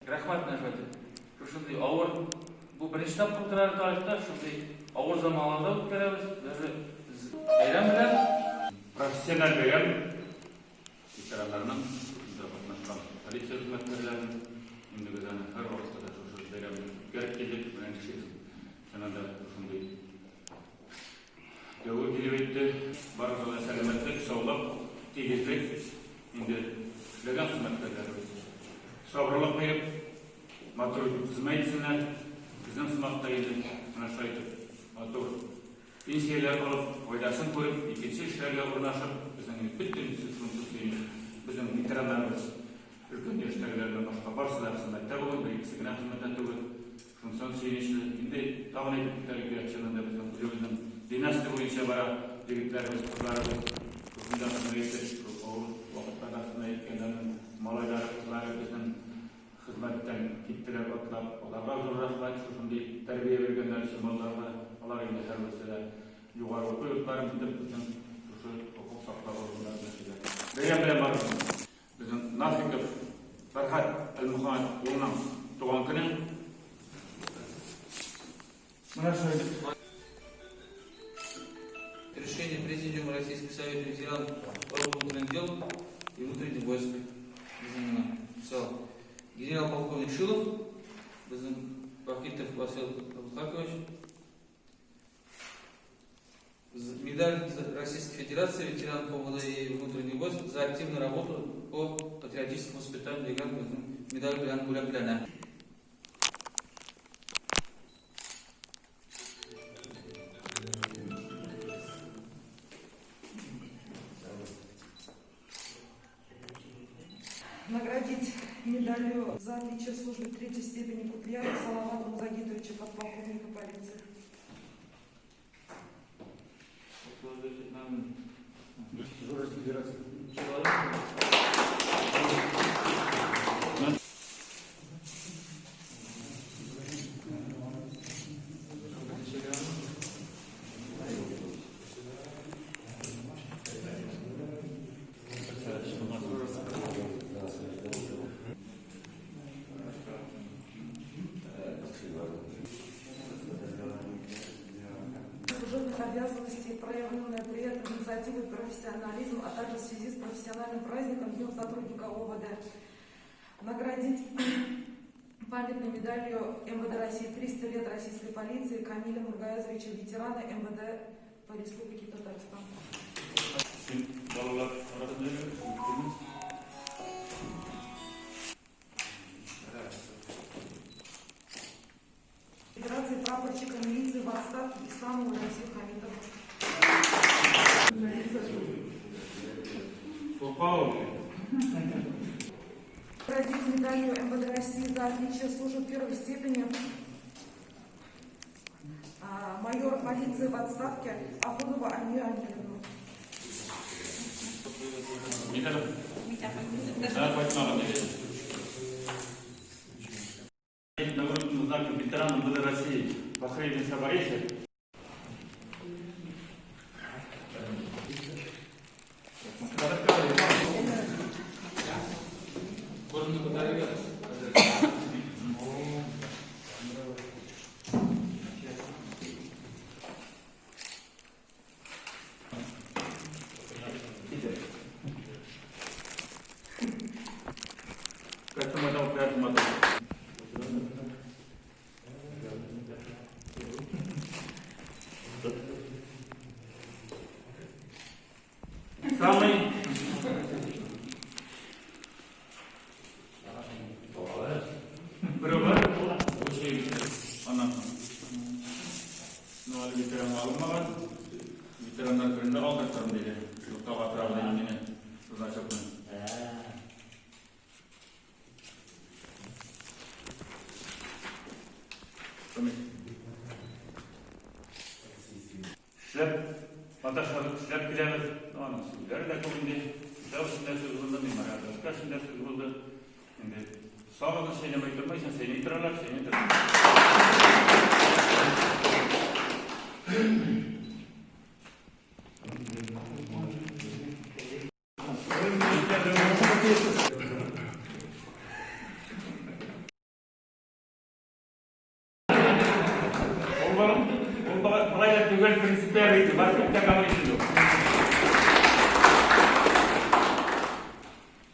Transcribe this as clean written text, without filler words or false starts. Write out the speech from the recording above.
Рәхмәт менә шулай итеп. Шушындый авыр, бу беренче тапкыр үткәрә тарихта, шундый авыр заманнарда үткәрәбез. Даже бәйрәм белән. Профессиональ бәйрәм ветераннарның, шушында катнашкан полиция хезмәткәрләренең, инде без аны һәрвакытта да шушы бәйрәмне үткәреп килдек, менә ничек чыннан да шушындый дәвер килеп җитте. Барыгызга да сәламәтлек, саулык, тигезлек, инде эшләгән хезмәткәрләребез сабырлык биреп, матур итеп хезмәт итсеннәр. Безнең сымак та инде менә шулай итеп матур пенсияләр алып, файдасын күреп, икенче эшләргә урнашып, безнең инде бөтенесе шунысы сөенеч, безнең ветераннарыбыз, өлкән яшьтәгеләрдән башка барысы да хезмәттә бүген, бер-икесе генә хезмәттә түгел. Шунысы сөенечле. Инде тагын әйтеп китәргә кирәк, чыннан да безнең үзебезнең династия буенча бара егетләребез, кызларыбыз. Шушында хезмәт итеп, шул авыр вакытларда хезмәт иткәннәрнең малайлары, кызлары безнең хезмәттән киттеләр атлап. Аларга зур рәхмәт, шушындый тәрбия биргәннәр өчен балаларга. Алар инде һәрберсе дә югары уку йортларын бетереп, безнең шушы хокук саклау органнарында эшлиләр. Бәйрәм белән барысын! Безнең Нафиков Фәрһад Әлмөхәммәт улының туган көне. Менә шулай итеп. Решение Президиума Российского Совета ветеранов органов внутренних дел и внутренних войск. Безнең менә писал генерал-полковник Шилов, безнең Бакитов Васил Абдулхакович, Медаль Российской Федерации ветеранов ОВД и внутренних войск за активную работу по патриотическому воспитанию дигән безнең медаль белән бүләкләнә. Наградить медалью за отличие в службе третьей степени Кутлярова Салавата Музагитовича, подполковника полиции. Служебных обязанностей, проявленная при этом инициатива и профессионализм, а также в связи с профессиональным праздником Днем сотрудника ОВД, наградить памятной медалью МВД России 300 лет российской полиции Камиля Мургаязовича, ветерана МВД по Республике Татарстан. Балалар арасында Федерации прапорщика милиции в отставке Исламову Рамзию Хамитову. Попал. Наградить медалью МВД России за отличие службы первой степени майора полиции в отставке Ахунова Анию Амировну. Нагрудным знаком ветерана МВД России Бахрейна Сабарихи. Костюм пляж мотор. Самый Берәүләр аннан соң. Ну, әле ветеран алынмаган. Ветераннар көнендә алдыртырым диде. Шул тага торам диде мине. Значокны. Эшләп, маташмадык, эшләп киләбез. Ну, аның сүзләре дә күп инде. Китап өчен дә сүз булды, мемориал доска өчен дә сүз булды. Инде сагызны чәйнәмәй тормыйсың, чәйни торалар, чәйни торалар. Ул болай да түгел, принципиаль иде, бар күптә кабул ителде.